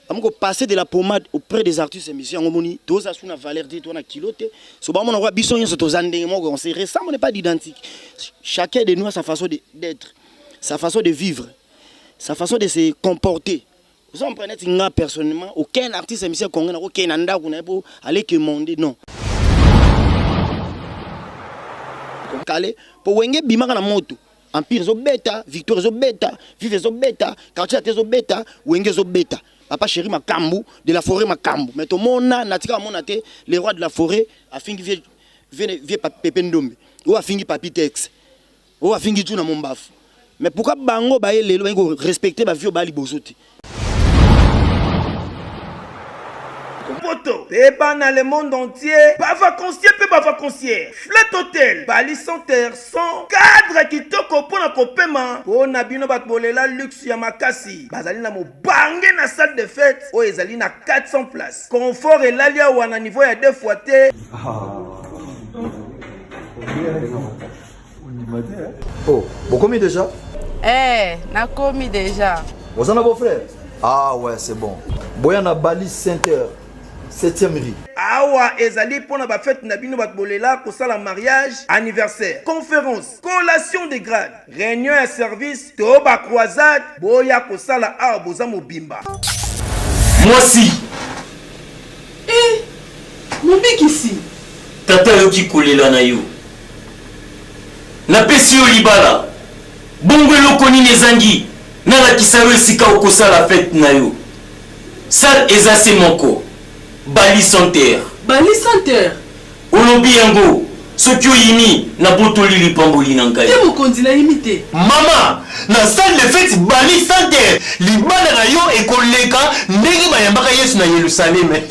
Bakomi ko passer de la pommade auprès des artistes et musiciens yango omoni toza su na valeur te to na kilo te so bamona kwa biso nyonso toza ndenge moko, on se ressemble, on n'est pas identique. Chacun de nous a sa façon d'être, sa façon de vivre, sa façon de se comporter. Ozo comprendre? Neti nga personnellement, aucun artiste et musicien congolais nakokende na ndako na ye po aller quémander, non. Kale po Wenge ebimaka na moto, Empire ezobeta, Victoire ezobeta, Vive ezobeta, Quartier Latin ezobeta, Wenge ezobeta. Papa Chéri makambu, de la forêt makambu. Mais tomona natika mona te le roi de la forêt afingi vieux vieux vieux Pepe Ndombe. Ou afingi Papi Tex. Ou afingi Djuna Mombafu. Mais pourquoi bango baye lelo baye ko respecter ba vieux ba liboso te? Poto pe bana le monde entier ba vacanciers pe ba vacancières Flat Hotel Bali Center sans cadre kitoko mpo na kopema mpo na bino bato bolela luxe ya makasi bazali na mobange na salle de fête oyo ezali na 400 places confort elali awa na niveau ya deux fois te. Oh, bokomi déjà? Eh, nakomi déjà. Oza na beau-frère? Ah ouais, c'est bon. Boya na Bali 5 heures, 7e rue. Awa ezali mpo na bafete na bino bato bolela kosala mariage, anniversaire, conférence, collation de grade, réunion ya service to ba croisade, boya kosala awa boza mobimba. Mwasi! Eh! Mobikisi! Tata ayoki kolela na yo. Napesi yo libala. Bongo eloko nini ezangi nalakisa yo esika okosala fete na yo? Salle eza se moko, Bali Center. Bali Center? Olobi yango, soki oyimi, nabotoli lipamboli na ngai. Te mokonzi, nayimi te. Mama, na salle de fete Bali Center, libala na yo ekoleka ndenge bayambaka Yesu na Yelusaleme.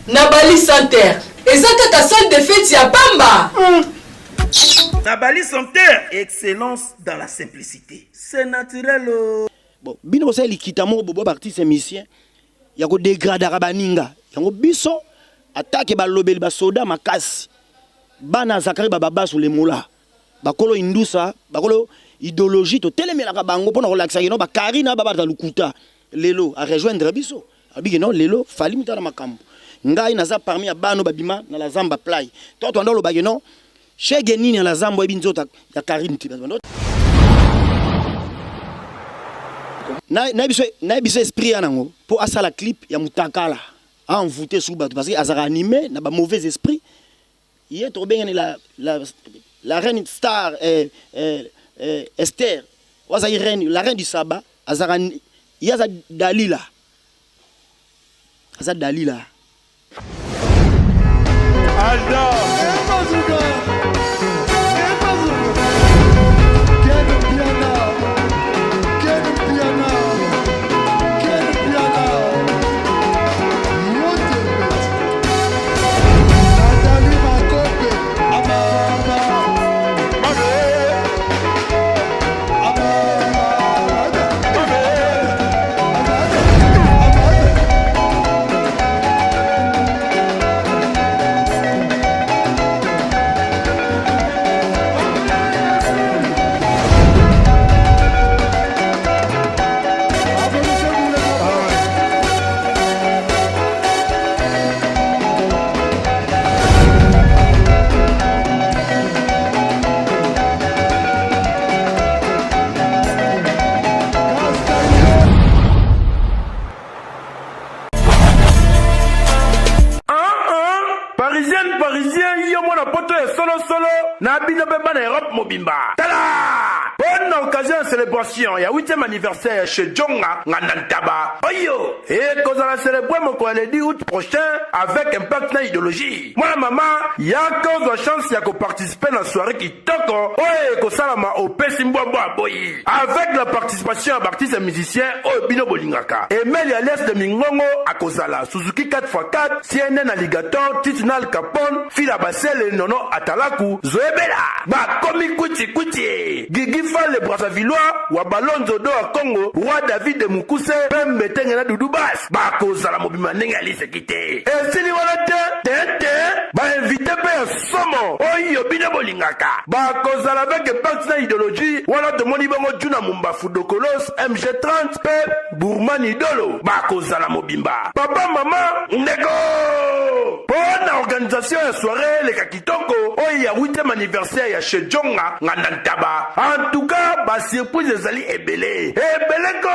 Na Bali Center, eza kaka salle de fete ya pamba? Na Bali Center, excellence dans la simplicite. C'est naturel oh. Bon, bino bosali likita moko bobo ba artiste musicien ya ko degradaka baninga. Yango biso atake balobeli ba soda makasi. Bana Zakari ba babasu le moula. Bakolo indusa, bakolo idéologie to telemelaka bango pona kolakisa que non ba Karina ba bata lukuta. Lelo a rejoindre biso. Alobi que non lelo Fally mutu na makambo. Ngai naza parmi ya bano babima na la Zamba play. Toi to ando loba que non shege nini ya la Zamba oyebi nzoto ya Karine te. Na na biso na biso esprit ya nango po asala clip ya mutakala a envoûter sous bato parce que azaka animé na ba mauvais esprit. Ye tokobengani la la la reine star eh, eh, eh, Esther oyo azalaki reine, la reine du Saba, azalaka ye aza Dalila, aza Dalila. Parisienne, parisien, yo mwana poto ya solo solo na bino pe bana Europe mobimba. Tala! Bonne occasion ya celebration ya 8e anniversaire ya chez Djonga Nganda Ntaba. Oyo ekozala celebre mokolo ya le 10 août prochain avec impact na idéologie. Mwana mama, yaka ozwa chance ya ko participer na soirée kitoko oyo ekosalama opesi mbwa mbwa aboyi. Avec la participation ya ba artistes musiciens oyo bino bolingaka. Emeli alias de Mingongo akozala, Suzuki 4x4, CNN Alligator, Titi na Al Capone, Fila Basele, Nono Atalaku, Zoe Bela, bakomi kwiti kwiti. Gigi Sifa le Brazzavillois, wa Balonzo do ya Congo, Roi David de Mukuse, Pembe Tenge na Doudou Bass bakozala mobimba ndenge ya liseki te. Esili wana te te te, ba invite mpe ya somo oyo bino bolingaka bakozala avec impact na ideologie wana. Tomoni bongo Juna Mumbafu Dokolos, MG30 mpe Burman Idolo bakozala mobimba. Papa, mama, ndeko, mpo na organisation ya soirée eleka kitoko oyo ya 8e anniversaire ya chez Jonga Nganda Ntaba, en tout cas basurprise ezali ebele ebele ko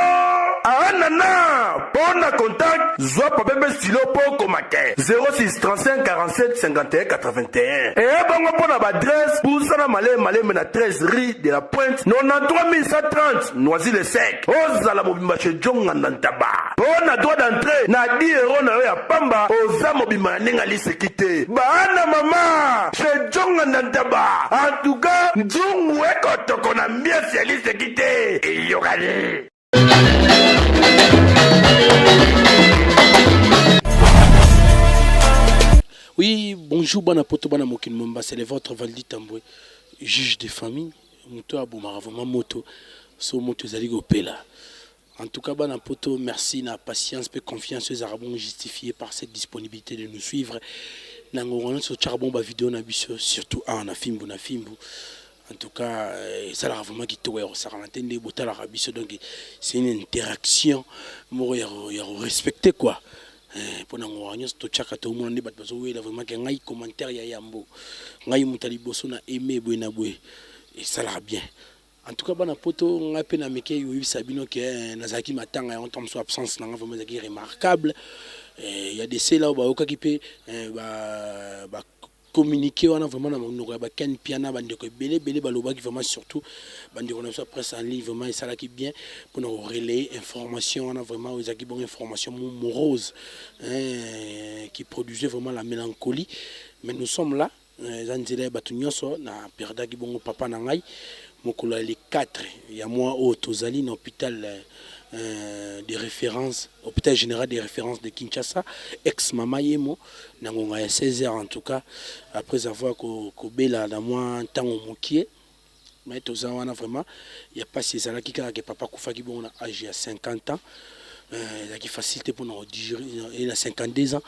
aanana. Mpo na contact, zwa papier mpe stylo mpo okoma te: 06 35 47 51 81. Eye bongo mpo na baadresse: pusana malembe malembe na 13 rue de la Pointe, 93130 Noisy-le-Sec. Ozala mobimba chez Jonga na Ntaba. Mpo na droit d'entrée, na 10 € na yo ya pamba, oza mobimba na ndenge aliseki te. Bana, mama, chez Jonga na Ntaba, en tout cas nzungu ekotoko na ambiance ya liseki te, eyokani. Oui, bonjour, bana poto, bana mokili momba, c'est le votre Valdi Tambwe, juge de famille, moto abomaka vraiment moto, so moto ezali kopela. En tout cas, bana poto, merci na patience pe confiance ezalaka bon justifié par cette disponibilité de nous suivre. Na ngonga nyonso otyaka bon ba vidéo na biso, surtout awa na Fimbu na Fimbu. En tout cas, esalaka vraiment kitoko ya kosakana te nde botalaka biso. Donc c'est une interaction moko ya korespecter quoi. Mpo na ngonga nyonso totyaka, tomona nde bato bazowela vraiment ke ngai commentaire ya yambo, ngai moto ya liboso na aime boye na boye, esalaka bien. En tout cas, bana poto, ngai mpe na meke oyebisa bino ke nazalaki matanga yango. Ntango mosusu absence na ngai vraiment ezalaki remarquable. Ya de cela oyo bayokaki mpe ba communiqué wana vraiment na monoko ya baken Piana, bandeko ebele ebele balobaki vraiment, surtout bandeko na biso ya presse en ligne. Vraiment esalaki bien mpona korelayer information wana. Vraiment ezalaki bongo information morose, hein, qui produisait vraiment la mélancolie, mais nous sommes là. Eza nzela ya bato nyonso. Na perdaki bongo papa na ngai mokolo ya le 4 ya mois oyo tozali, na hôpital de référence, hôpital général de référence de Kinshasa, ex Mama Yemo, na ngonga ya 16 heures. En tout cas, après avoir kobela na mwa ntango mokie, mais toza wana. Vraiment ya mpasi ezalaki kaka ke papa akufaki bongo na age ya 50 ans. Ezalaki facile te mpona kodigérer na 52 ans,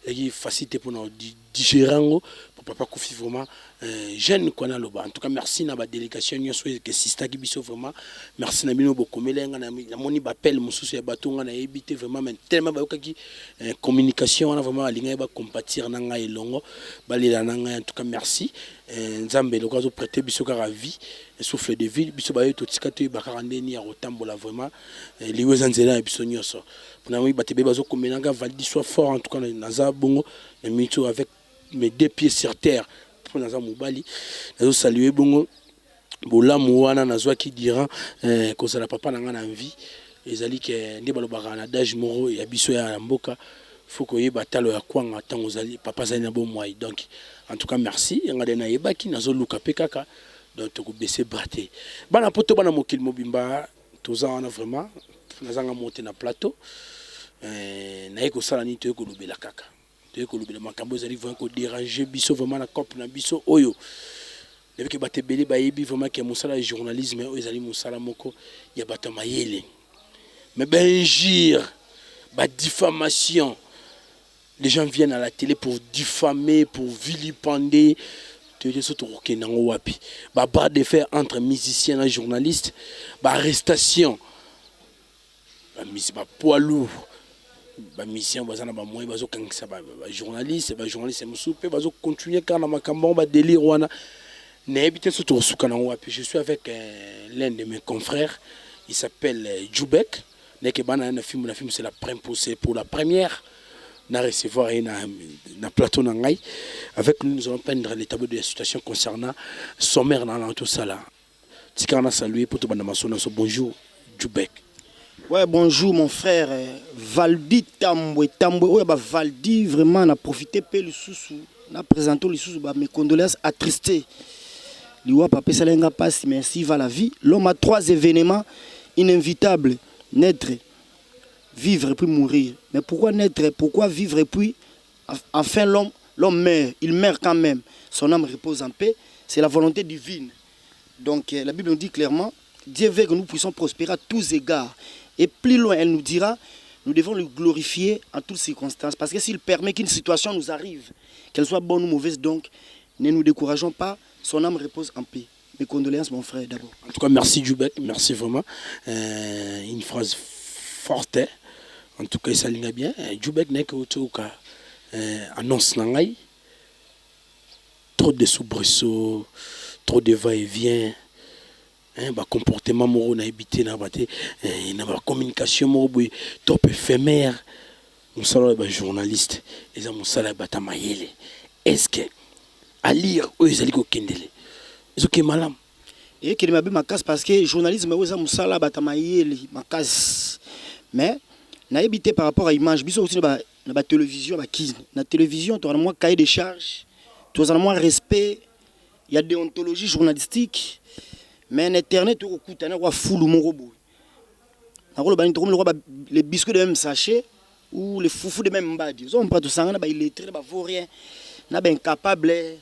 ezalaki facile te mpona kodigérer yango po papa akufi vraiment jeune quoi naloba. En tout cas, merci na badélégation nyonso esistaki biso. Vraiment merci na bino bokomela nga. Namoni baappel mosusu ya bato nga nayebi te vraiment, mais tellement bayokaki communication wana, vraiment balingaki bacompatir na ngai elongo, balela na ngai. En tout cas merci. Nzambe eloko azoprêter biso kaka vie, souffle de vie, biso bayo totika toyeba kaka ndeni ya kotambola. Vraiment liwa eza nzela ya biso nyonso. Mpona moi bato ebele bazokomelanga: "Valdi, soit fort." En tout cas naza bongo na minute avec mes deux pieds sur terre, mpo naza mobali. Nazosaluer bongo bolamu wana nazwaki durant kozala papa na ngai na vie. Ezali ke nde balobaka na adage moko ya biso ya mboka: faut koyeba talo ya kwanga ntango ozali papa azali na bomoi. Donc en tout cas merci. Yanga nde nayebaki, nazoluka mpe kaka. Donc tokobaisser bras te, bana poto, bana mokili mobimba. Toza wana vraiment, nazanga mo te na plateau. Naye kosala nini? Toye kolobela kaka, toye kolobela makambo ezali vraiment kodéranger biso vraiment na cope na biso oyo. Nayebiki bato ebele bayebi vraiment ke mosala ya journalisme oyo ezali mosala moko ya bato ya mayele, mais bainjure, badifamation, les gens viennent à la télé pour diffamer, pour vilipender. Toyebi so tokokende yango wapi? Babras de fer entre musiciens na journaliste, baarrestation, bapoids lourd, bamusicien baza na bamoyen, bazokangisa bajournaliste, bajournaliste mosusu mpe bazocontinue kaka na makambo yango, badélire wana. Nayebi te so tokosuka nango wapi. Je suis avec l'un de mes confrères, il s'appelle Djoubek neke bana na film na film. C'est la c'est pour la première na recevoir ye na plateau na ngai. Avec nous, nous allons peindre les tableaux de la situation concernant sommaire na na tosala. Tika na saluer po tobanda masolo. So bonjour Djoubek. Ouais, bonjour mon frère Valdi Tambwe Tambwe. Oyo ba Valdi, vraiment na profité pe lisusu na présenter lisusu ba mes condoléances attristées. Liwa papa esala nga pasi, mais ainsi va la vie. L'homme a trois événements inévitables: naître, vivre et puis mourir. Mais pourquoi naître, pourquoi vivre et puis enfin l'homme meurt? Il meurt quand même. Son âme repose en paix, c'est la volonté divine. Donc la Bible nous dit clairement, Dieu veut que nous puissions prospérer à tous égards. Et plus loin, elle nous dira, nous devons le glorifier en toutes circonstances. Parce que s'il permet qu'une situation nous arrive, qu'elle soit bonne ou mauvaise, donc, ne nous décourageons pas, son âme repose en paix. Mes condoléances, mon frère, d'abord. En tout cas, merci Djoubek, merci vraiment. Une phrase forte. Hein. En tout cas, ça linga bien. Djoubek n'est que annonce na ngai. Trop de soubresauts, trop de va-et-vient. Hein, ba comportement moko nayebi te na ba te na ba communication moko boye trop éphémère. Mosala ya ba journaliste eza mosala ya bato ya mayele. Est-ce que alire oyo ezali kokendele ezokende malamu? Ekende mabe makasi parce que journalisme oyo eza mosala ya bato ya mayele makasi. Mais nayebi te par rapport à image biso aussi na ba télévision ba kini na télévision tozala na mwa cahier de charge, tozala na mwa respect ya déontologie journalistique. Mais na internet tokokutana kwa fulu moko boye, nakoloba nini, tokomi lokola les biscuits de même sachet ou les foufous de même mbadi. Ozompa tosanga na ba illettré, na ba vaurien, na ba incapable,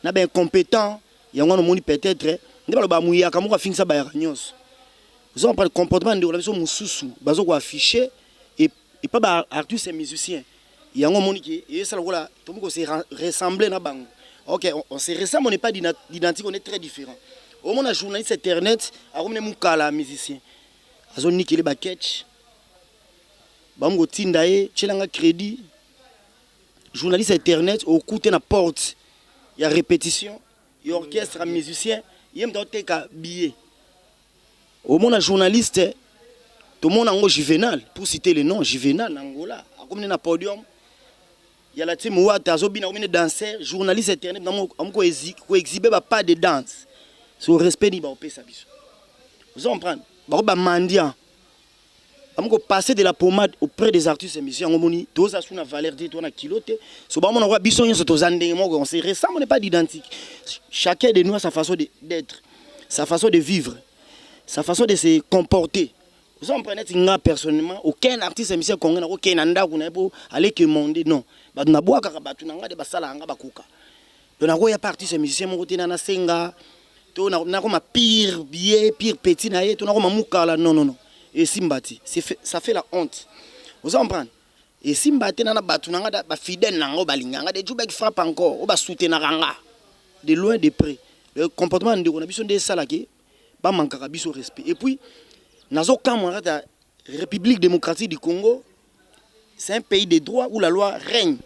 na ba incompétent. Yango wana omoni peut-être nde baloba muyaka moko afingisa bayaka nyonso. Ozompa comportement ndeko na biso mosusu bazo koaffiche et pas ba artiste et musicien. Yango omoni ke eyesala lokola tokomi ko se ressembler na bango. Ok, on se ressemble, on n'est pas identique, on est très différent. Omona journaliste internet akomi ne mukala musicien, azonikele ba ketch, bango kotinda ye tielanga crédit. Journaliste internet okute na porte ya répétition ya orchestre ya musicien, ye moto aoteka billet. Omona journaliste, tomona yango Juvenal, pour citer le nom, Juvenal na Angola akomi na podium ya la team Wata, azobina, akomi ne danseur. Journaliste internet amoki koexhibe ba pas de danse. So respect nini baopesa biso? Ozo comprendre, bako ba mendiant, bamoki kopasser de la pommade auprès des artistes et musiciens. Yango omoni toza su na valeur te, to na kilo te. So bamona kwa biso nyonso toza ndenge moko, on se ressemble, on n'est pas identique. Chacun de nous a sa façon d'être, sa façon de vivre, sa façon de se comporter. Ozo comprendre, neti nga personnellement, aucun artiste musicien congolais nakokende na ndako na ye mpo aleke monde. Non, bato nabwakaka bato na nga nde basalaka nga bakoka. Donc nakoya pa artiste musicien moko te na nasenga to nakoma pire billet, pire petit na ye, to nakoma mukala. Non, non, non, esimba te. Ça fait la honte. Ozo comprendre, esimba te. Na na bato na nga, bafidèle na nga oyo balinga nga de Djoubek frappe encore, oyo basoutenaka nga de loin, de près, le comportement ya ndeko na biso nde esalaki bamankaka biso respect. Et puis nazokamwa kati ya République démocratique du Congo, c'est un pays de droit où la loi règne.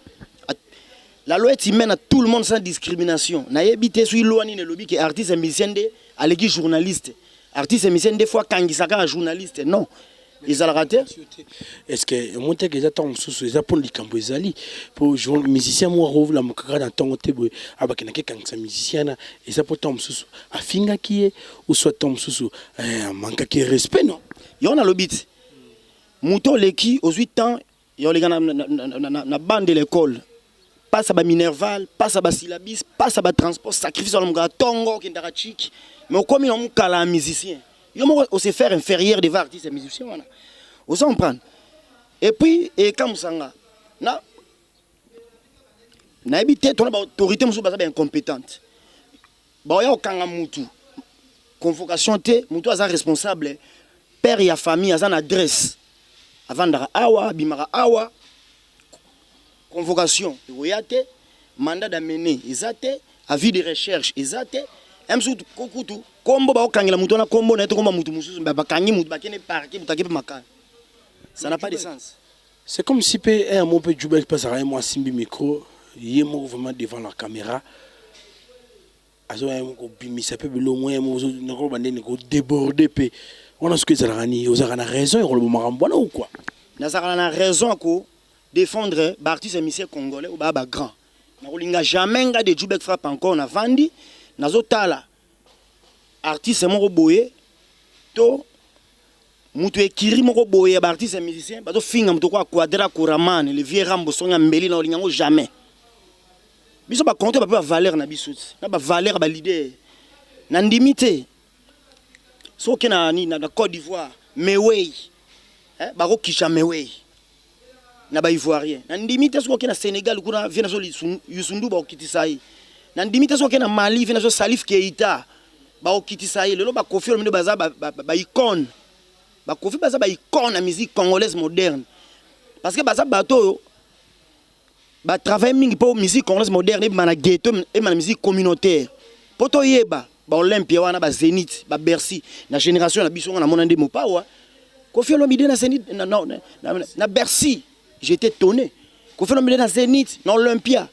La loi est humaine à tout le monde sans discrimination. Nayebi te soki loi nini elobi ke artiste musicien nde aleki journaliste, artiste musicien nde fois akangisaka ya journaliste. Non, ezalaka te. Est ce que omoni teke eza ntango mosusu eza mpona likambo ezali mpo musicien moko akovulamuka kaka na ntongo te boye abakendaki ekangisa musicien na eza mpo ntango mosusu afingaki ye ou soit ntango mosusu amankaki respect, non? Yango nalobi ti moto oleki, ozwi temps ya oleka na banc de l'école, pasa baminerval, pasa basyllabus, pasa batransport, sacrifice, olamukaka ntongo, okendaka chiki, mais okomi na mokala ya musicien, yo moko ose faire inférieur devant artiste ya musicien wana. Oza comprendre? Et puis ekamusanga na nayebi te, tona baautorité mosusu baza baincompétente, baoya kokanga mutu, convocation te. Mutu aza responsable, père ya famille, aza na adresse, avandaka awa, abimaka awa, convocation ekoya te, mandat d'amener eza te, avis de recherche eza te. Mosusu kutu kombo baokangela mutu wana, kombo na ye to kombo mutu mosusu, bakangi mutu, bakende parquet, mutu ake mpe makala. Ça n'a pas de sens. C'est comme si mpe un mo mpe Jubek mpe azalaka ye mo asimbi micro ye moko vraiment devant la caméra, azoya ye kobimisa mpe biloko mo ye mo nakoloba ndeni kodéborde mpe wana. Soki ezalaka nini, ozalaka na raison ya koloba makambo wana ou quoi? Nazalaka na raison ya kodéfendre baartiste ya musicien congolais oyo baya bagrand. Nakolinga jamais nga de Jubek frappe encore navandi nazotala artiste moko boye to moto ekiri moko boye ya baartiste ya musicien bazofinga moto kwa Quadra Koraman, le vieux Rambo songa mbeli. Na olinga yango jamais. Biso bakonte bape bavaleur na biso ti na bavaleur ya baleader. Na ndimi te. Soki oke na, na Côte d'Ivoire, Mewey, eh, bakokisha Mewey na baivoirien. Na ndimi te. Soki oke na Sénégal kuna, vie na so Youssou N'Dour, bakokitisa ye. Na ndimi te. Soki oke na Mali, vie na so Salif Keita. Bakokitisa ye lelo. Bakofi Olomide baza baicône, Bakofi baza baicône ya musique congolaise moderne, parce que baza bato oyo batravaille mingi mpo musique congolaise moderne ebima na ghetto, ebima na musique communautaire, mpo toyeba baOlympia wana, baZénith, baBercy. Na génération na biso, nga namona nde mopawa Kofi Olomide na Zénith, na Bercy. J'étais étonné. Kofi Olomide na Zénith, na Olympia,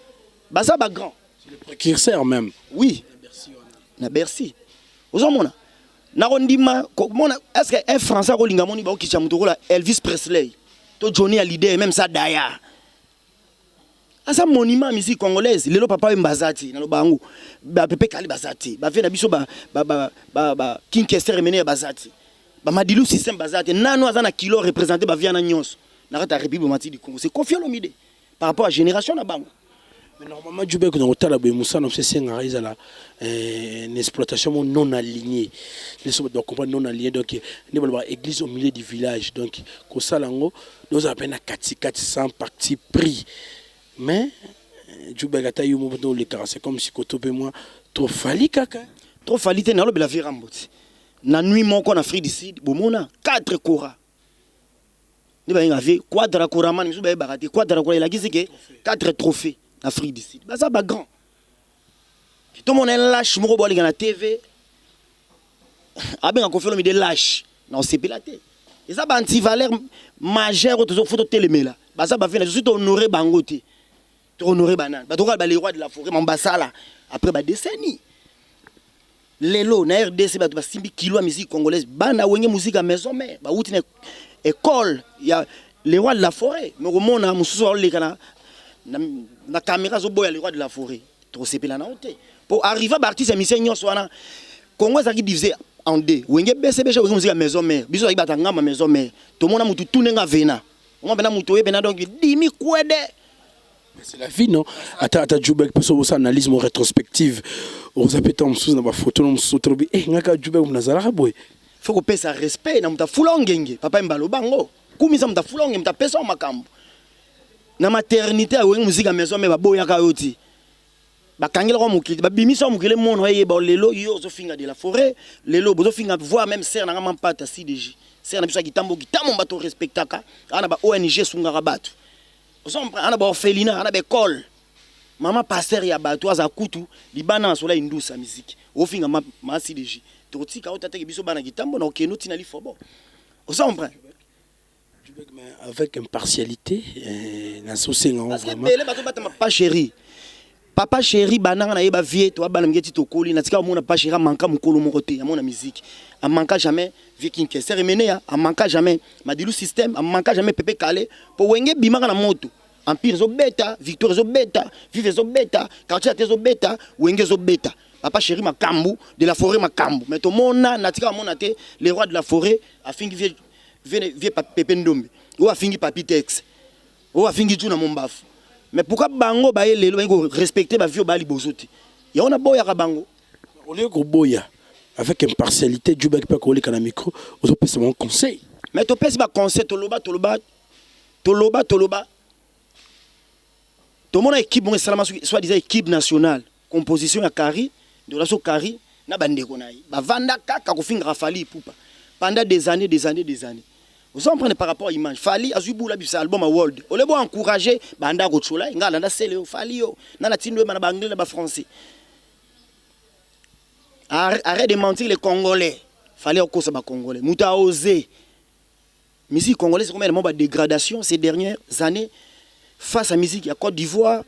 baza bagrand. Le précurseur même. Oui, na Bercy. Ozomona, nakondima komona, est ce que un Français akolinga moni baokitisa moto okola Elvis Presley to Johnny Hallyday? Même ça, daya aza monument ya musique congolaise. Lelo Papa Wemba aza te, naloba yango, baPepe Kale baza te, bavie na biso, King Kester Emeneya baza te, baMadilu Système baza te. Nano aza na kilo représente bavie wana nyonso na kati ya République démocratique du Congo, c'est Kofi Olomide par rapport à génération na bango. Mais normalement, Jubek, na kotala boye, mosala na biso esengaka ezala une exploitation mo non alignée. Biso bato bacomprendre non aligné, donc nde balobaka église au milieu du village. Donc kosala yango, ozala mpe na katikati sans parti pris. Mais Jubek, ata yo moko olekaka, c'est comme si koto mpe mwa trop Fally kaka. Trop Fally te. Nalobela virambo ti na nuit moko na Afrique du Sud, bomona 4 kora nde bayenga vie quadra koraman. Misu bayebaka te quadra kora elakisi ke 4 trophée na Afrique du Sud. Baza bagrand. Tomona un lâche moko boalinga na TV abenga Kofi Olomide lâche, na osepela te. Eza baantivaleur majeure oyo tozofo totelemela. Baza bavie na biso, tohonore bango te, tohonore banani? Bato kaka bale roi de la forêt mambo basala après badécennie. Lelo na RDC, bato basimbi kilo ya musique congolaise, bana Wenge Musique ya Maison Mère, bawuti na école ya le roi de la forêt. Mais komona mosusu aoleka na caméra azoboya le roi de la forêt, tokosepela na yo te. Po arriva baartiste ya musicien nyonso wana, Congo ezalaki divisé en deux: Wenge BCBG, Wenge Musique ya Maison Mère. Biso ezalaki bato ya ngamba Maison Mère. Tomona mutu tu ndenge avena onga mpena mutu oyebena, donc dimi kwede. C'est la vie, non? Ata Jubek mpe so osala analyse mo rétrospective, oza mpe ntango mosusu na bafoto no mosusu tolobi e ngaka Jubek nazalaka boye. Faut kopesa respect na moto afula ngenge. Papa Mbalo bango kumisa moto afula ngenge, moto apesa yo makambo na maternité ya Wenge Musique ya Maison Mère. Baboyaka yo ti bakangelaka mokili, babimisa yo mokili mono oyeba. Lelo yo ozofinga de la forêt, lelo bozofinga voire même sœur nanga Mampata CDG, sœur na biso ya kitambo kitambo. Bato respectaka ana ba ONG esungaka bato, ana baorphelinat, ana baekole. Mama pasteur ya bato aza kutu libanda na sola indusa musique, ofinga ma CDG. Tokotika oyo tateke biso bana kitambo na okende otina lifobo, oza comprendre? Mais avec impartialité, nazosenga ngo vraiment. Ebele bazobatama Papa Chéri, Papa Chéri bananga nayeba vie to bana mingi ti tokoli na tika omona Papa Chéri amanka mokolo moko te. Amona musique, amanka jamais vie King Kester Emeneya, amanka jamais Madilu Système, amanka jamais Pepe Kale. Po Wenge bimaka na moto, Empire ezobeta, Victoire ezobeta, Vive ezobeta, Quartier Ate ezobeta, Wenge ezobeta, Papa Chéri makambu, de la forêt makambu. Mais tomona na tika omona te le roi de la forêt afingi vie Pepe Ndombe oyo, afingi Papi Tex oyo, afingi Juna Mombafu. Mais pourquoi bango baye lelo bayi korespecte bavie oyo baya liboso te? Yango naboyaka bango. Olie koboya avec impartialité, Jubek mpe akoleka na micro, ozopesa bango conseil. Mais topesi baconseil, toloba, toloba, toloba, toloba. Tomona équipe moko esalama, soit disant équipe nationale, composition ya Kari ndola. So Kari na bandeko na ye bavanda kaka kofingaka Fally Ipupa pendant des années, des années, des années. Ozo comprendre? Par rapport à image, Fally azwi bula bisa album a world ole bo encourager banda kotsola nga alanda sele yo Fally yo na na tindo na baanglais na bafrançais. Arrête de mentir les Congolais. Fallait okosa bacongolais, moto a osé. Musique congolaise combien de dégradation ces dernières années face à musique ya Côte d'Ivoire,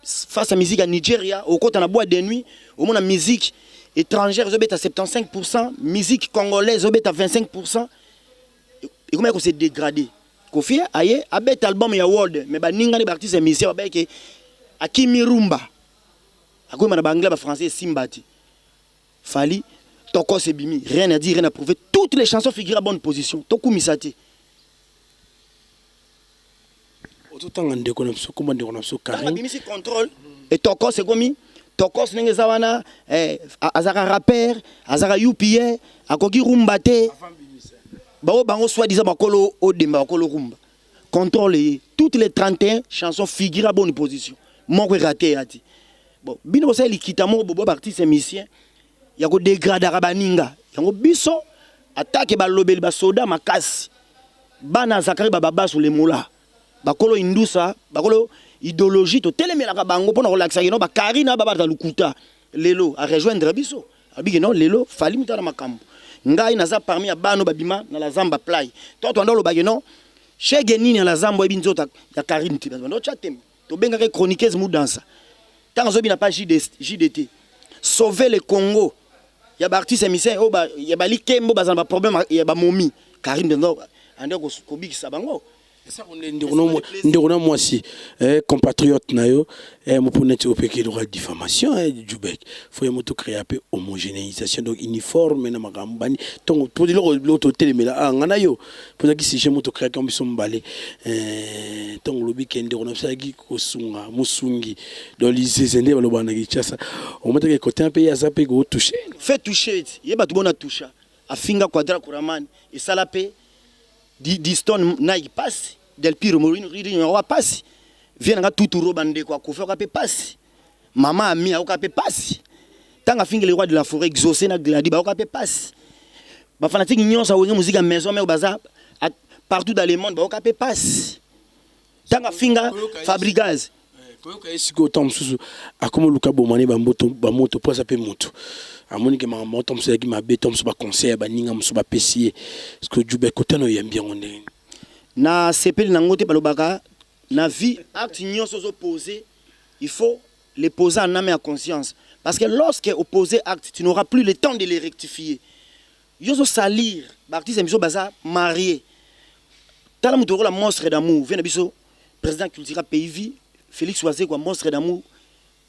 face à musique ya Nigeria. Okota na boîte de nuit, omona musique étrangère ezobeta 75%, musique congolaise ezobeta 25%. Ekomaki kose dégrader. Kofi aye abeta album ya world, mais baningani baartiste ya musicien babayeke akimi rumba, akoyemba na baanglais, bafrançais, esimba te. Fally Tokos ebimi, rien à dire, rien à prouver, toutes les chansons figurent à bonne position. Tokumisa te. Ozotanga ndeko na biso, komba ndeko na biso Karine. Abimisi Contrôle e Tokos, ekomi Tokos ndenge eza wana. Azalaka rappeur, azalaka upa, akoki rumba te. Bao bango soit disant bakolo odemba, bakolo rumba. Contrôle ye, toutes les 31 chansons figurent à bonne position, moko eraté ya te. Bon, bino bosala likita moko bobo baartiste musicien. ya kodegradaka baninga. Yango biso atake balobeli basoda makasi, bana Zakari bababasu lemola, bakolo indusa, bakolo idéologie, totelemelaka bango mpona kolakisa keno bakarina babata lokuta. Lelo arejoindre biso, abiki non, lelo Fally mutu na makambo. Ngai naza parmi ya bano babima na la zamba play to twanda olobaki non, shege nini ya la zamba oyebi nzoto ya Karine te. Bando tya tembe, tobengaka chroniqueuse mudansa ntango azobina pa JDT sauver le Congo ya baartiste musicien oyo ya balikembo baza na baproblème ya bamomi. Karine mpenza ande kobikisa bango. Ndeko na mwasi, compatriote na yo, mopo neti opeki eloko ya diffamation, Djoubeck, fo ye moto créa mpe homogénéisation, donc uniforme na makambo bani ntongo po eloko biloko totelemela ah, nga na yo mpo ezalaki sujet moto créaki yango biso mibale. Ntongo olobi ke ndeko na biso azalaki kosunga mosungi, donc lizeze nde balobaka na Kinshasa, omataki kote mpe ye aza mpe kotouche. Fait toucher ti ye bato bona toucha, afinga Quadra Kuraman, esala mpe Diston Nike pasi, Del Piro Mourinho aoka pasi, vie nanga tuturo bandeko akufi aoka mpe pasi, mama ami aoka mpe pasi. Ntango afingi le roi de la forêt Exaucé na Gladi, baoka mpe pasi. Bafanatike nyonso awenge muzika maison mare baza partout dans le monde, baoka mpe pasi ntango afinga Fabrigaz. Koyoka ye sikoyo, ntango mosusu akoma oluka bomane bamboto bamoto mpo aza mpe moto amoni ke makambo ntango mosusu ezalaki mabe, ntango mosusu baconseil ya baninga mosusu bapesi ye. Parce que Djoubeck, kotana oyambi yango ndenge nini? Na sepeli nango te. Balobaka na vie, acte nyonso ozopose, il faut les poser en âme et en conscience, parce que lorsque opposer acte, tu n'auras plus le temps de les rectifier. Yo ozosalir baartiste ya biso baza marié. Tala moto lokola Monstre d'amour, vie na biso, président Cultura Pays Vie, Félix Wazekwa, Monstre d'amour,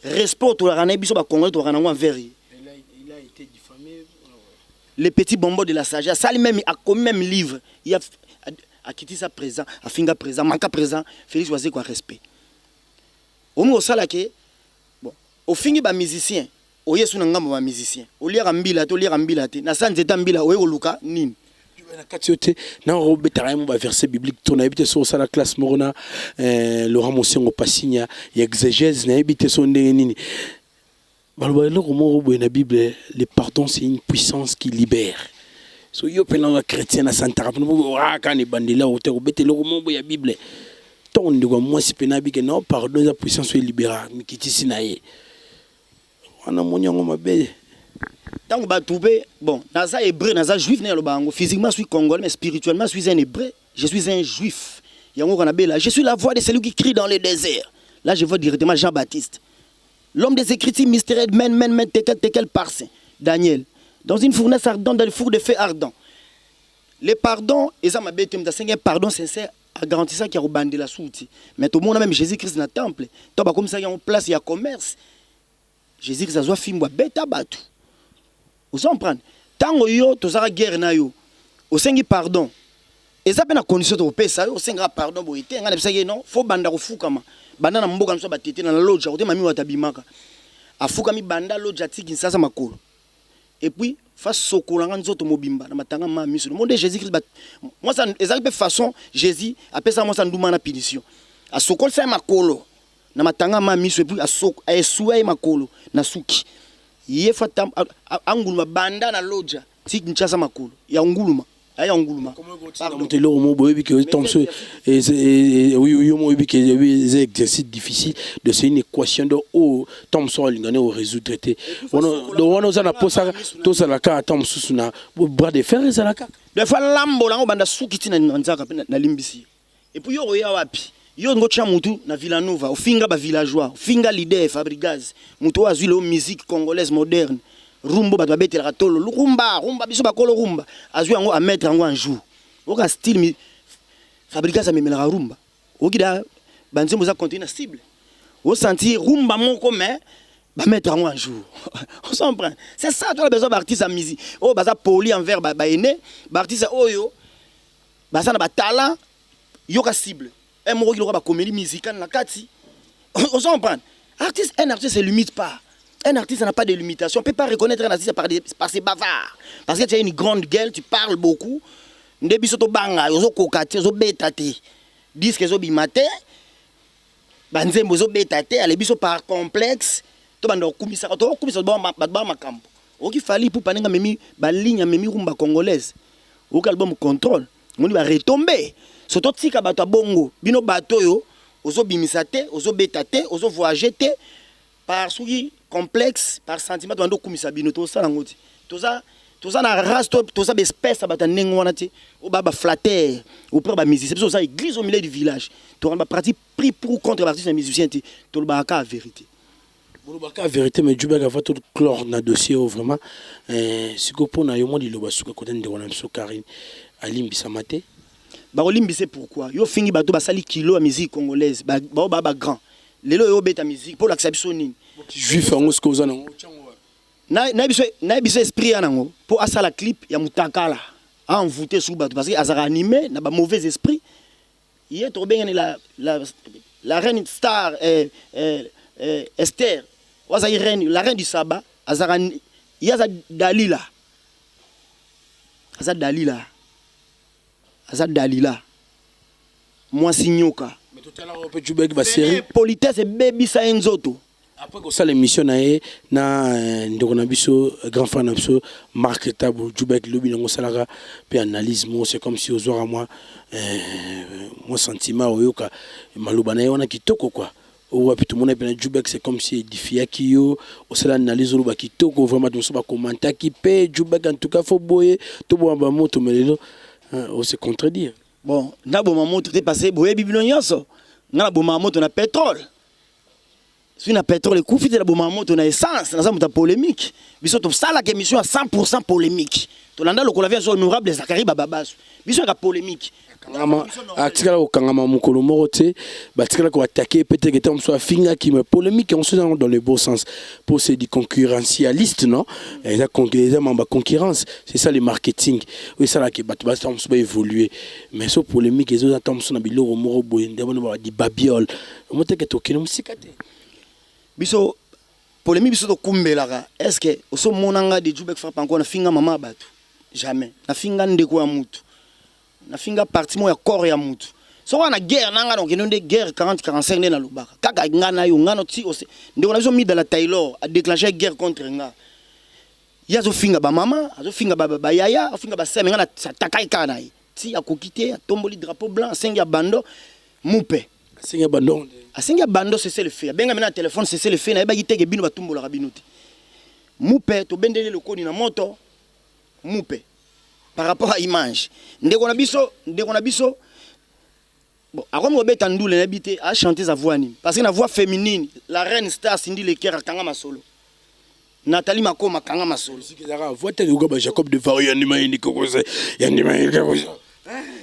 respect tolaka na ye, biso bacongolais tolaka nango envers ye. Il a été diffamé. Le petit bonbon de la sagesse asali même, akomi même livre. Ye akitisa président, afinga président, manka président Félix Wazekwa respect. Omi kosala ke bon, ofingi bamusicien, oye su na ngambo bamusicien, oliaka mbila te, oliaka mbila te na sa nzete ya mbila, oye koluka nini? Na kati yo te, na obetaka ye mo baverset biblique to nayebi te so osala classe moko na Laurent Mosengo Pasinya ya exégèse, nayebi te so ndenge nini baloba eloko moko boye na Bible: le pardon, c'est une puissance qui libère. So yo mpe nanga chrétien na santaka mpona kaka na ebandeli awo te kobeta eloko moko boye ya Bible. Ntongo ndeko ya mwasi mpe nayebi ke non, pardon eza puissance oyo elibéra, mikitisi na ye wana, moni yango mabe. Ntango bato mpe bon, naza hébreu, naza juif, nde naloba yango. Physiquement je suis congolais, mais spirituellement je suis un hébreu, je suis un juif. Yango kana bela, je suis la voix de celui qui crie dans le désert. Là, je vois directement Jean-Baptiste, l'homme des écritures mystérieuses, men men men tekel tekel parsin, Daniel dans une fournaise ardente, dans le four de feu ardent. Le pardon eza mabe te. Moto asengi pardon sincère, agarantisaki ya kobandela suti. Mais tomona même Jésus Christ na temple to bakomisaki yango place ya commerce. Jésus Christ azwa fimbo, abeta bato. Ozo comprendre? Ntango yo tozalaka guerre na yo, osengi pardon, eza mpe na condition tokopesa yo. Osengaka pardon boye te. Ngai nabisaki ye non, fo banda kofukama, banda na mboka na biso batete na loja kote mami wata abimaka, afukami banda loja atiki nsasa makolo, et puis fa sokolanga nzoto mobimba na matanga ma miso. Monde Jésus Christ, mwasi ezalaki mpe façon Jésus apesaka mwasi nduma na punition, asokolisa ye makolo na matanga ma miso, et puis aesuya ye makolo na suki. Ye fa anguluma banda na loja ti Kinshasa, makolo ya nguluma, aya nguluma. Moto eloko moko boyebi ke ntango mosusu yo mo oyebi ke eza exercice difficile de, c'est une équation donc oyo ntango mosusu alingani orésoudre te. Donc wana oza na mposa tozala kaka ntango mosusu na bras de fer ezala kaka. Des fois lambola yango banda suki ntina na nzaka mpe nalimbisi ye. Et puis yo oya wapi? Yo ngo tia mutu na Villanova, ofinga bavillageois, ofinga leader Fabrigaz, moto oyo azwi leo musique congolaise moderne, rumba, bato babetelaka tolo rumba rumba, biso bakolo rumba, azwi yango, amettre yango un jour. Oka style Fabrigaz amemelaka rumba, oki da banzembo eza contenu na cible, osentir rumba moko, mais bamettre yango un jour. On comprend, c'est ça. Tola besoin baartiste ya musique oyo baza poli envers baene, baartiste oyo baza na batalent. Yoka cible un moko kiloka bacomédie musicale na kati. Ozo comprendre? Artiste, un artiste se limite pas. Un artiste n'a pas de limitation. On peut pas reconnaître un artiste par ses bavards, parce que tu as une grande gueule, tu parles beaucoup. Nde biso tobanga, ozokoka te, ozobeta te, disque ezobima te, banzembo ezobeta te. Ale biso par complexe tobanda kokumisaka, tokokumisa bato ba makambo. Oki Fally Ipupa ndenge amemi ba ligne, amemi rumba congolaise. Oki album Contrôle, omoni ba retombées. So totika bato ya bongo, bino bato oyo ozo bimisa te, ozo beta te, ozo voyager te par soki complexe, par sentiment tobandi kokumisa bino, tokosala yango te. Toza toza na race to toza ba espèce ya bato ya ndenge wana te, oyo ba ba flatteur auprès ba musiciens. Biso toza église au milieu du village. Tokana ba parti pris pour ou contre ba artistes na musiciens te, tolobaka kaka vérité. Bolobaka vérité, mais Djouberg, avant tout clore na dossier oyo vraiment, sikoyo mpo na yo mwa liloba suka kota ndeko na biso Carine alimbisama te. Bakolimbisa pourquoi? Yo ofingi bato basali kilo ya musique congolaise, bao ba ba grand. Lelo oyo obeta musique mpo olakisa biso nini? Juif yango sikoyo oza nango. Na biso esprit ya nango mpo asala clip ya mutakala, a envoûter sur bato parce que azalaka animé na ba mauvais esprit. Ye tokobengani la reine star Esther oyo azalaki reine, la reine du Saba, azalaka ye aza Dalila, aza Dalila, aza Dalila mwasi nyoka. Mais totalaka mpe Djouberg ba série. Politesse ebebisa ye nzoto. Après kosala émission na ye na ndeko na biso, grand frère na biso Marc Tabu, Djouberg lobi nango osalaka mpe analyse moko, c'est comme si ozwaka mwa sentiment oyoka maloba na ye wana kitoko quoi. Oyo wapi tomona mpe na Djouberg, c'est comme si édifiaki yo, osala analyse, oloba kitoko vraiment, bato mosusu bakomantaki mpe Djouberg en tout cas fo boye toboma bamoto, mais lelo ose contredire. Bon, naboma moto te parce que boyebi bino nyonso nga nabomaka moto na pétrole. Soki na pétrole ekufi te, nabomaka moto na essence. Naza moto ya polémique. Biso tosalaka émission ya 100 polémique. Tolanda lokola vieux honorable Zakari Bababasu, biso yaka polémique. Atikala kokangama mokolo moko te, batikala koattaquer pe te, keta mosusu afingaki, mais polémique yango soki dans le bon sens po c'est du concurrentialiste, non, eza eza mamba concurrence, c'est ça le marketing oyo esalaka bato basa mosusu baévoluer. Mais so polémique ezoza ntango mosusu na biloko moko boye nde wana badi babiole omoteke, tokende mosika te. Biso polémique, biso tokumbelaka. Est ce que osomona nga de Djouberg Frappe encore nafinga mama ya bato? Jamais nafinga ndeko ya mutu, nafinga parti moko ya corps ya mutu. Soki wana guerre na nga, nakokende nde guerre 40 45 nde nalobaka kaka nga na yo nga no ti ndeko na biso Midala Taylor adéclenché guerre contre nga. Ye azofinga bamama, azofinga bayaya, azofinga baseme. Nga natakaki kaka na ye ti akoki te, atomboli drapeau blanc, asengi ya bando mupe. Asengi ya bando. Asengi ya bando, cessez-le-feu. Abengami na telefone, cessez-le-feu. Nayebaki teke bino batumbolaka bino te. Mupe tobendeli lokoni na moto mupe par rapport à image ndeko na biso. Ndeko na biso, bon, akomi kobeta ndule, nayebi te achante za voix nini, parce que na voix féminine, la reine star Cindy Leker akanga masolo, Nathalie Makoma akanga masolo. Ezalaka voix te lokola ba Jacob de Varo yandima yindi kokosa yandima yindi kokosa.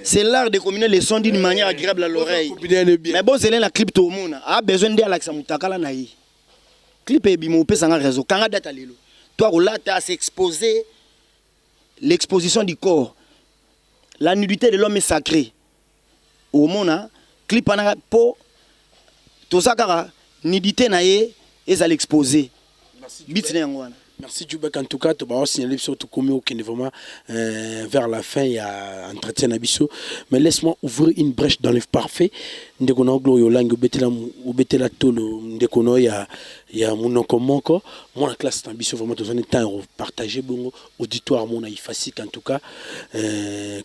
C'est l'art de combiner les sons d'une manière agréable à l'oreille. Mais bon, c'est la clip tomona a besoin nde alakisa mutakala na ye. Clip ebima, opesanga réseau, kanga data lelo. To akolata, s'exposer, l'exposition du corps, la nudité de l'homme est sacrée. Omona clip wana po toza kaka nudité na ye ezala exposé biti na yango wana. Merci Djoubek. En tout cas, tu vas signaler surtout comment on est vraiment vers la fin, il y a entretien na biso. Mais laisse-moi ouvrir une brèche dans le parfait. Ndeko na Gloria Olangi obetela obetela tolo ndeko na ya munoko moko. Moi la classe na biso vraiment tozani temps partager bongo auditoire mona ifasik en tout cas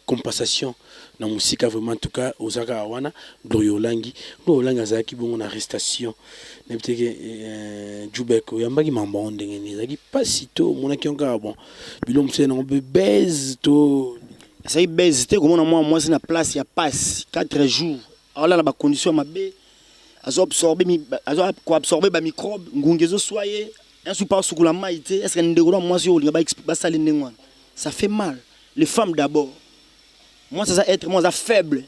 compensation na mosika vraiment, en tout cas ozaka wana Gloria Olangi. Gloria Olangi azalaki bongo na arrestation, nayebi te ke Djoubek oyambaki mambo yango ndenge nini, ezalaki mpasi to omonaki yango kaka bon, bilo mosusu nango mpe base to? Ezalaki base te. Komona mwa mwasi na place ya pasi, 4 jours aolala bacondition ya mabe, azo koabsorber bamicrobe, ngungi ezoswa ye, un pa osukula mai te. Est ce que ndeko na mwasi oyo olinga basali ndenge wana? Ça fait mal. Les femmes d'abord, mwasi aza être mo aza faible,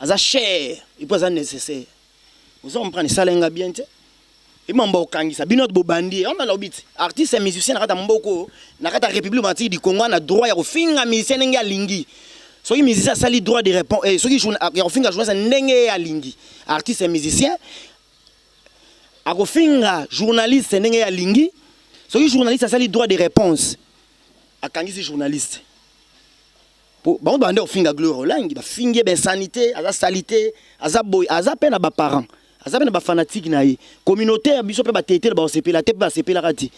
aza cher et puis aza nécessaire. Oza comprendre? Esalenga bien te. Emamba okangisa bino bobandi ye wana, nalobi ti artiste ya musicien na kati ya mboka oyo, na kati ya République démocratique du Congo, na droit ya kofinga musicien ndenge alingi. Soki musicien asali droit de réponse, soki ya kofinga journaliste ndenge ye alingi, artiste ya musicien akofinga journaliste ndenge ye alingi. Soki journaliste asali droit de réponse, akangisi journaliste. Po bango bande kofinga Gloire Olangi, bafingi ye bainsanité, aza salité, aza boye, aza mpe na baparent, aza mpe na bafanatike na ye, communauté ya biso mpe batetele bakosepela te, mpe basepelaka te.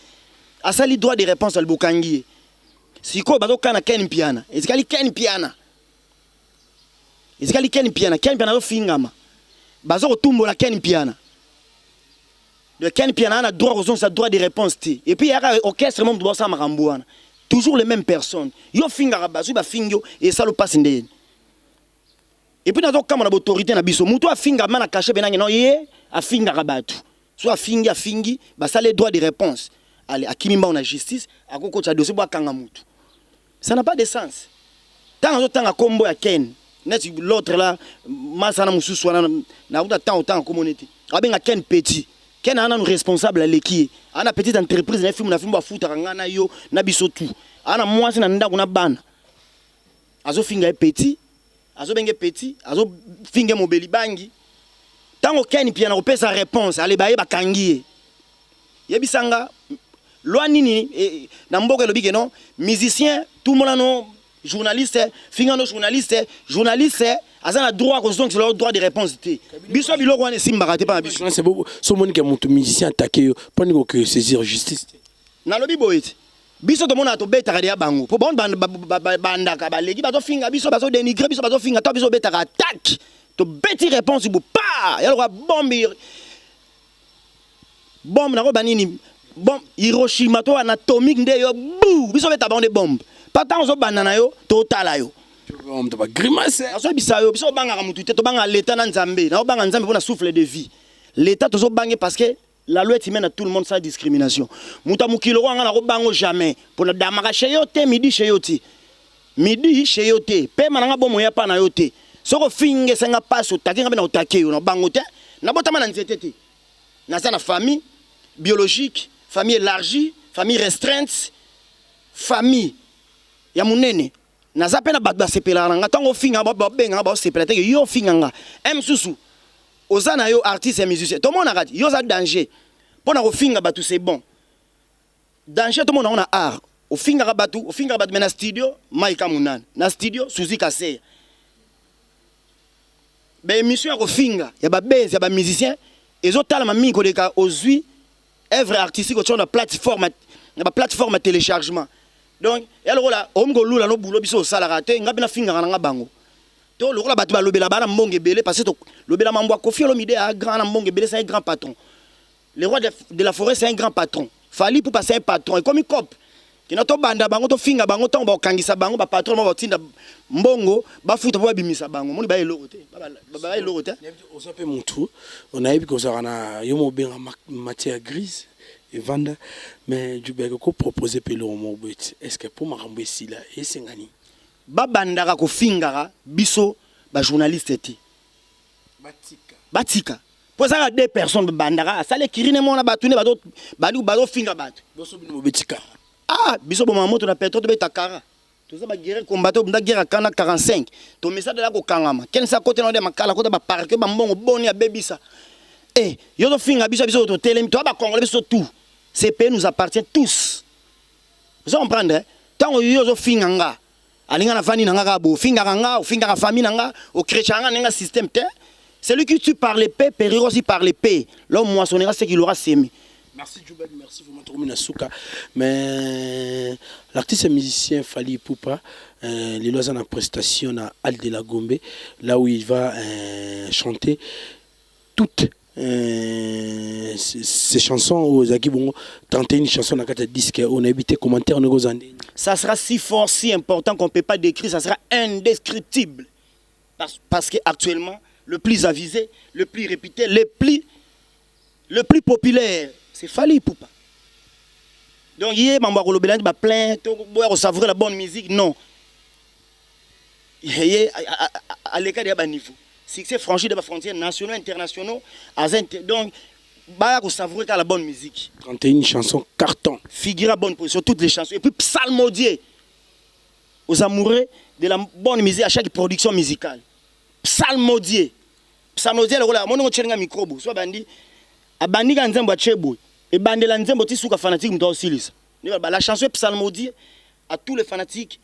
Asali droit de réponse al bokangi ye. Sikoyo bazokana Ken Mpiana. Etikali Ken Mpiana. Etikali Ken Mpiana. Ken Mpiana azofingama. Bazo kotumbola Ken Mpiana. De Ken Mpiana na droit kozongisa droit de réponse te. Et puis yaka orchestre mom bosala makambo wana. Toujours les mêmes personnes. Yo fingaka bazo bafingi yo esalo pasi ndeni. Et puis nazokama na autorité na biso. Mutu afinga ma na cachet benange non ye afingaka bato. So afingi afingi basali droit de réponse. Allez, akimi mbao na justice, akokotisa dossier bo akanga mutu. Ça n'a pas de sens. Tant azotanga kombo ya Ken, neti l'autre là, masana mosusu wana nakuta tant otanga kombo neti. Abenga Ken petit. Ken ana responsable aleki ye. Ana petite entreprise na film na film afutaka nga na yo na biso tout. Ana mwasi na ndako na bana. Azofinga ye petit, azobenge petit, azofinga mobeli bangi. Tango Ken Mpiana kopesa réponse, ale baye bakangi ye. Yebisanga loi nini na mboka elobi ke non musicien tout le monde no journaliste finga no journaliste, journaliste aza na droit kozongisa droit de réponse te. Biso biloko wana esimbaka te pa na biso. C'est beau so moni ke mutu musicien attaqué yo poni ko saisir justice te. Nalobi boye te. Biso tomona tobetaka deya bango po bango bandaka baleki bazofinga biso, bazodénigre biso, bazofinga to biso obetaka attaque, tobeti réponse bo pa ya lokola bombe bombe nakoyeba nini bombe Hiroshima to anatomique nde yo bu biso obeta bango nde bombe pa ntango ozobanda na yo totala yo grimace. Nazoyebisa yo, biso obangaka motu te, tobangaka leta na Nzambe. Naobanga Nzambe mpona souffle de vie. Leta tozobange parce que la loi est humaine à tout le monde sans discrimination. Moto ya mokili oyo anga nakobango jamais mpona damaka chez yo te, midi chez yo te, midi chez yo te, pema nanga bomo ya pa na yo te. Soki ofingi esenga pasi otake nga mpe na otake yo na bango te. Nabotama na nzete te, naza na famille biologique, famille élargie, famille restreinte, famille ya monene. Naza mpe na bato basepelaka na nga. Ntango ofinga babengaka baosepela teke yo ofinga nga e mosusu oza na yo artiste ya musicien, tomonaka ti yo oza danger mpo na kofinga bato. C'est bon, danger tomona yango na art. Ofingaka bato, ofingaka bato, mais na studio Maika Munana, na studio Suzi Kaseya, baémission ya kofinga ya babese ya bamusicien ezotalama mingi koleka ozwi œuvre artistique otia na plateforme, na baplateforme ya téléchargement. Donc ya lokola okomi kolula no bulo biso osalaka te. Nga mpe nafingaka na nga bango to lokola bato balobela bana mbongo ebele, parce que lobela mambo ya Koffi Olomide a grand na mbongo ebele, c'est un grand patron. Le roi de la forêt, c'est un grand patron. Fally Ipupa, c'est un patron. Ekomi cop kina tobanda bango, tofinga bango, ntango bakokangisa bango bapatron mo batinda mbongo bafuta mpo babimisa bango. Moni baya eloko te, baya eloko te. Oza mpe motu onayebi kozalaka na yo mobenga matière grise evanda, mais Jubek kopropose mpe eloko moko boye ti est ce que mpo makambo esila esengani? Babandaka kofingaka biso bajournaliste te, batika mpo ezaka deux personnes babandaka asala ekiri ne mona bato nde bazofinga bato. Boso bino bobetika. Ah, biso bomama moto na pétrole, tobeta kara, toza baguerre combattant, obunda guerre akana 45, tomesa dala kokangama kenisa kota na ode makala kota baparke bambongo boni abebisa. E yo tofinga biso, biso totelemi, toya bacongolais, biso tout ce pays nous appartient tous. Ozo comprendre? Ntango yo ozofinga nga, alinga na vandi na nga kaka boye, ofingaka nga, ofingaka famille na nga, okretchaka nga ndenge système te. Celui qui tue par l'épée périra aussi par l'épée. L'homme moissonnera ce qu'il aura semé. Merci Djoubek, merci vraiment trop na suka. Mais l'artiste et musicien Fally Ipupa, lelo aza na prestation na Halle de la Gombe, là où il va chanter toutes ces chansons oyo ezalaki bongo 31 chansons na kati ya disque. Oyo nayebi te commentaire ndenge oza ndenge. Ça sera si fort, si important qu'on ne peut pas décrire, ça sera indescriptible. Parce que actuellement, le plus avisé, le plus répété, le plus populaire, c'est Fally Ipupa. Donc, il y a un plein, pour savourer la bonne musique, non. Il y a à l'écart de niveau. Succès franchi de la frontière nationaux, internationaux, donc, bah, savourer la bonne musique. 31 chansons carton. Figure à bonne position, toutes les chansons. Et puis, psalmodier aux amoureux de la bonne musique à chaque production musicale. Psalmodier. Psalmodier, lokola moni ngo micro bo. So bandi abandi ka nzembo atie boye. Ebandela nzembo ti suka, fanatique moto aosilisa. La chanson est psalmodier à tous les fanatiques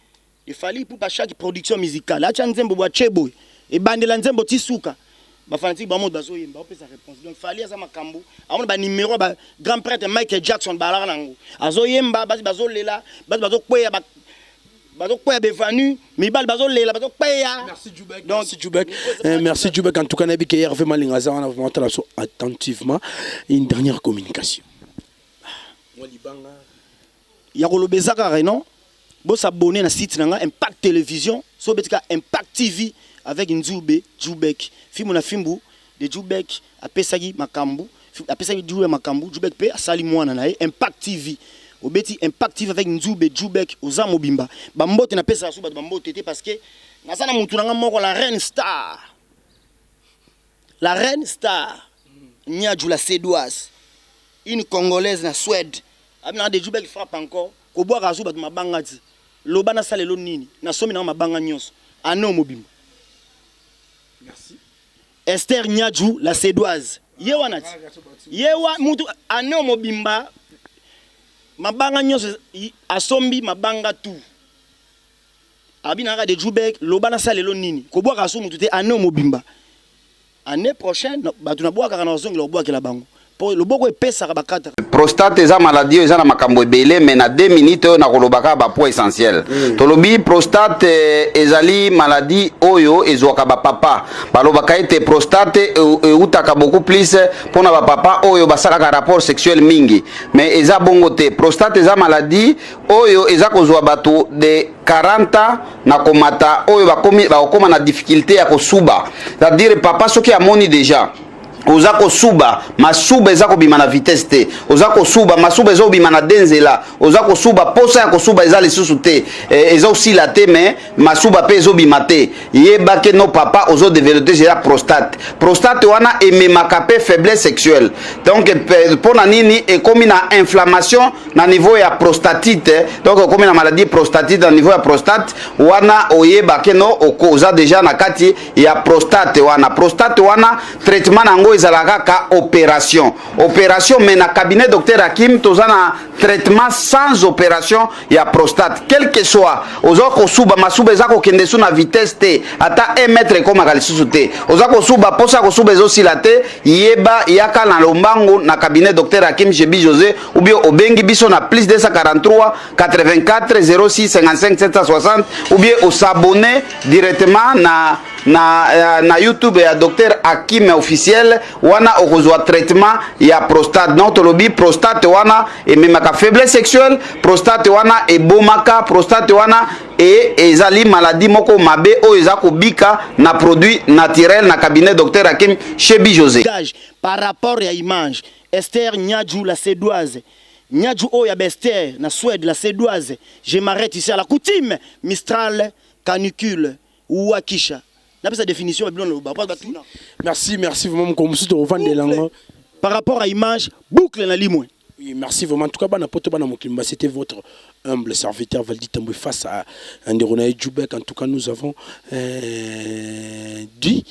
de Fally pour chaque production musicale. Atia nzembo bo atie boye. Ebandela nzembo ti suka. Ba fanatique ba mode bazo yemba opesa réponse. Donc Fally aza makambu, amona ba numéro ba grand prêtre Michael Jackson balaka nango. Azo yemba basi bazo lela, basi bazo kweya ba bazo kweya bevanu, mibali bazo lela, bazo kweya. Merci Djoubek. Donc merci Djoubek. Euh, merci Djoubek en tout cas nabi ke Hervé Malinga za wana vraiment tala so attentivement une dernière communication. Moi libanga ya koloba eza kaka non Bo s'abonner na site na nga impact television soki obeti kaka impact TV avec nzube djubek fimbu na fimbu de djubek apesaki makambu apesaki djubek makambu djubek pe asali mwana na ye impact TV obeti impact TV avec nzube djubek oza mobimba ba mbote na pesaka su bato ba mbote te parce que naza na mutu na nga moko la reine star la reine star nyadju la sedoise une congolaise na Suède Abi nanga de Djubek frappe encore kobwaka azu batu mabanga ti loba na sala elo nini na sombi nanga mabanga nionso annee oyo mobimba. Merci. Esther Nyadju la sedoise ye wana ti ye wa mutu annee oyo mobimba mabanga nionso asombi mabanga tout. Abi nanga de Djubek loba na sala elo nini kobwaka azu mutu te annee oyo mobimba. Annee prochaine batu na bwakaka na kozongela kobwakela bango po loboko epesaka bakataka. Prostate eza maladie oyo eza na makambo ebele mais na 2 minutes oyo nakoloba kaka ba points essentiels. Tolobi prostate ezali maladie oyo ezwaka ba papa. Balobaka ete prostate eutaka beaucoup plus pona ba papa oyo basalaka rapport sexuel mingi mais eza bongo te. Prostate eza maladie oyo eza kozwa bato de 40 ans na komata oyo bakomi bakokoma na difficulté ya kosuba c'est-à-dire papa soki amoni déjà oza kosuba masuba eza kobima na vitesse te oza kosuba masuba eza kobima na de nzela oza kosuba posa ya kosuba eza lisusu te eh, eza osila te mais masuba mpe ezobima te yeba ke no papa ozo developpe deja prostate prostate wana ememaka mpe faiblesse sexuelle donc mpo na nini ekomi na inflammation na niveau ya prostatite donc okomi na maladie prostatite na niveau ya prostate wana oyeba ke no oza deja na kati ya prostate wana prostate wana traitement na yango ezalaka kaka opération opération mais na cabinet docteur Hakim toza na traitement sans opération ya prostate quel que soit oza kosuba masuba eza kokende su na vitesse te ata 1 mètre ekomaka lisusu te oza kosuba posa ya kosuba ezosila te yeba yaka na lombangu na cabinet docteur Hakim Shebi Jose ou bien obengi biso na plus 243 84 06 55 760 ou bien osabonne directement na na, eh, na youtube ya docteur Hakim officiel wana okozwa traitement ya prostate donc tolobi prostate wana ememaka faiblesse sexuelle prostate wana ebomaka prostate wana e ezali maladie moko mabe oyo eza kobika na produit naturel na cabinet docteur Hakim Shebi Jose. Par rapport ya image Esther Nyadju la Sedoise Nyadju oyo ya b'Esther na Suède la Sedoise je m'arrete ici à la coutume Mistral canicule Wakisha napesa definition ya bino naloba po batuna. Merci merci vraiment mokolo mosusu tokovandela yango. Par rapport à image boucle na limwe. Oui, merci vraiment. En tout cas, bana poto bana mokili c'était votre humble serviteur Valdi Tambwe face à ndeko na ye Djoubek. En tout cas, nous avons euh, dit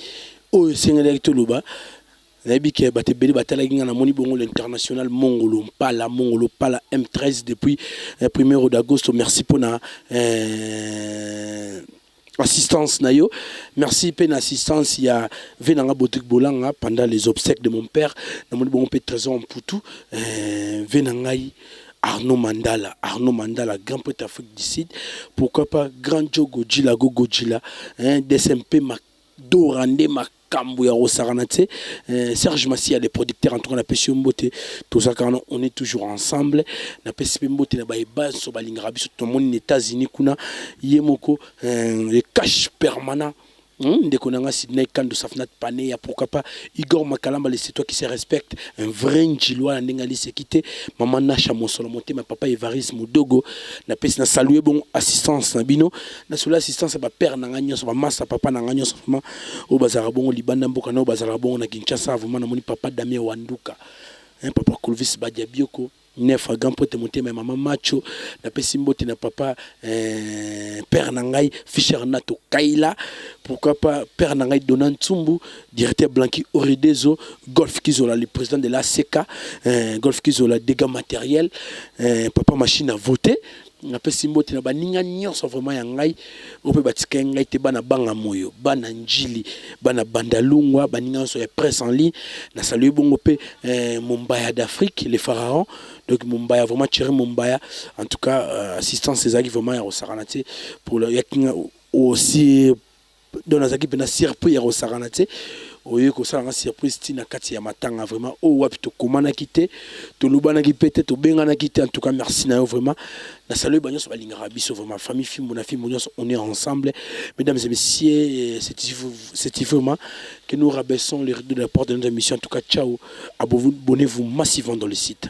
oyo esengelaki toloba. Nayebi ke bato ebele batalaki nga namoni bongo l'international Mongolo Mpala Mongolo Pala M13 depuis eh, primero d'agosto merci pona eh, assistance na yo merci mpe na assistance ya ve na nga Bodrick Bolanga pendant les obsèques de mon père namoni bongo mpe Trésor Mputu eh, ve na ngai Arnaud Mandala Arnaud Mandala grand prêtre Afrique du Sud pourquoi pas grand Joe Godzilla Go Godzilla hein, DSMP Dora nde makambu ya kosakana tse eh, Serge Masia le producteur en tout cas napesi yo mbote tozalaka wana on est toujours ensemble napesi mpe mbote na baye banso balingaka biso tomoni na États-Unis kuna ye moko eh, le cash permanent ndeko na nga Sidney Kando Safnat Paneya pourquoi pas Igor Makalamba le c'est toi qui se respecte un vrai njilwa na ndenge aliseki te maman Nasha Mosolo motema papa Evariste Mudogo napesi na saluer bongo assistance na bino Na solo assistance ya ba père na nga nionso ba masta papa na nga nionso vraiment oyo bazalaka bongo libanda mboka na oyo bazalaka bongo na Kinshasa vraiment namoni papa Damien Wanduka hein papa Clovis Badiabioko Nefa grand prêtre motema ya mama Macho napesi mbote na papa eh, père na ngai Fischer Nato Kaila pourquoi pas père na ngai Dona Ntsumbu directeur Blanqui Oridezo Golf Kizola le président de l'ACK eh, Golf Kizola dégâts matériels eh, papa machine à voter. Napesi mbote na baninga nyonso vraiment ya ngai oyo mpe batikaki ngai te, bana Banga Moyo, bana Njili, bana Bandalungwa, baninga nyonso ya presse en ligne. Na salue bongo mpe Mombaya d'Afrique, le pharaon. Donc Mombaya vraiment, Thierry Mombaya, en tout cas assistance ezalaki vraiment ya kosakana te pour ya kinga aussi. Donc nazalaki mpenza surpris ya kosakana te, oye kosala nga surprise ntina kati ya matanga vraiment oyo wapi tokomanaki te, tolobanaki mpe te, tobenganaki te. En tout cas, merci na yo vraiment. Na salue banyonso balingaka biso vraiment, famille Fimbu na Fimbu nyonso, on est ensemble. Mesdames et messieurs, c'est vraiment que nous rabaissons les rideaux de la porte de notre émission. En tout cas, ciao, abonnez-vous massivement dans le site.